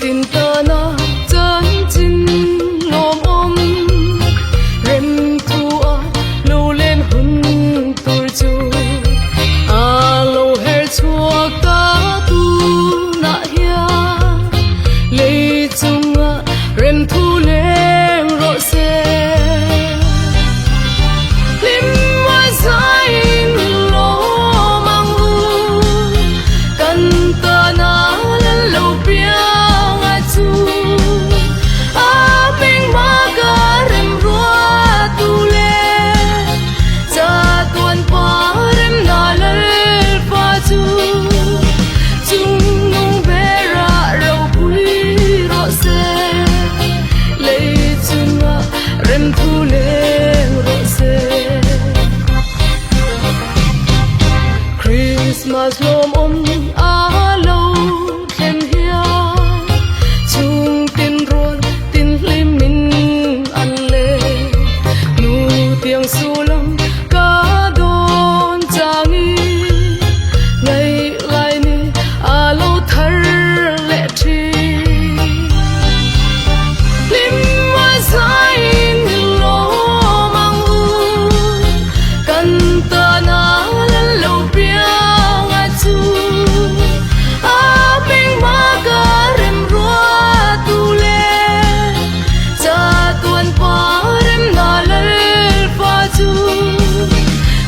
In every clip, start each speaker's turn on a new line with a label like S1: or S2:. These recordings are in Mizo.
S1: tin tana chanchin lawmawm rem thu a lo len hun tur chu a lo her chhuak ta tunah hian lei chunga rem thu leng rawh se. Hlim a zaiin lawm ang u, kan tana lal lo piang a chu. A hming ka rem rua tu le, chatuan pa rem na lal pa chu. Chung nung bera ropui rawh se, lei chunga rem thu leng rawh se. Christmas lawmawm a lo thlen hian, chung tin rual tin hlimin an leng. Nu tiang sulam ka dawn changin, ngaih lai ni a lo thar leh thin. Hlim a zaiin lawm ang u, kan tana lal lo piang a chu. A hming ka rem rua tu le, chatuan pa rem na lal pa chu.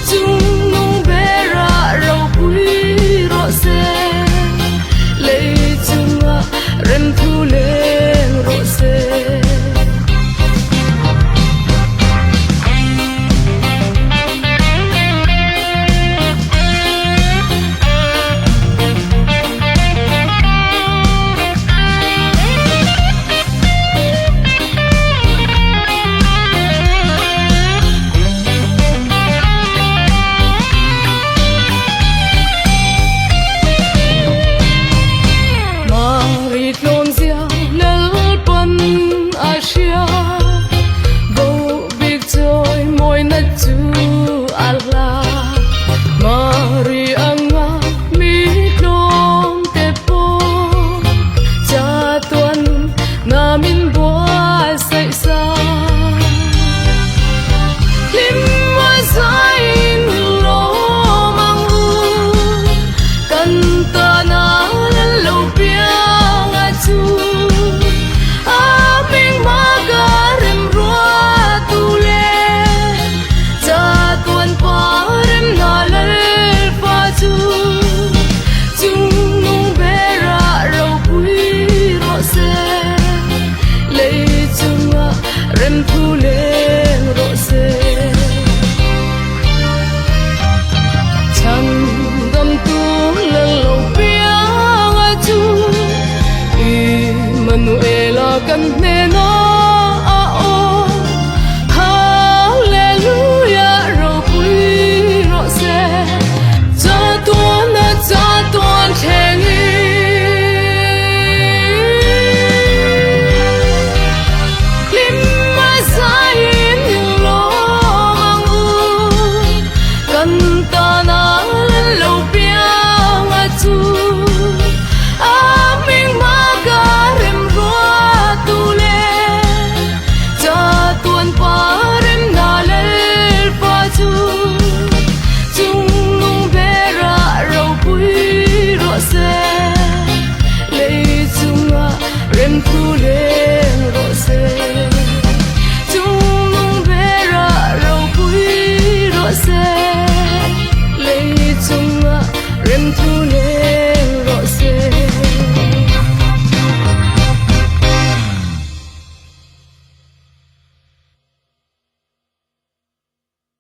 S1: Chung nung bera ropui rawh se, lei chunga rem thu leng rawh se. Mari tlawmzia Lalpan a hria, bo bik chawi mawina chu a hla. Mari anga mi tlawm te pawh, chatuan na min buatsaih sa. Hlim a zaiin lawm ang u, kan tana lal lo piang a chu. A hming ka rem rua tu le, chatuan pa rem na lal pa chu. Chung nung bera ropui rawh se, lei chunga rem thu leng rawh se. Chan dam tu lal lo piang a chu, Immanuela kan hnena.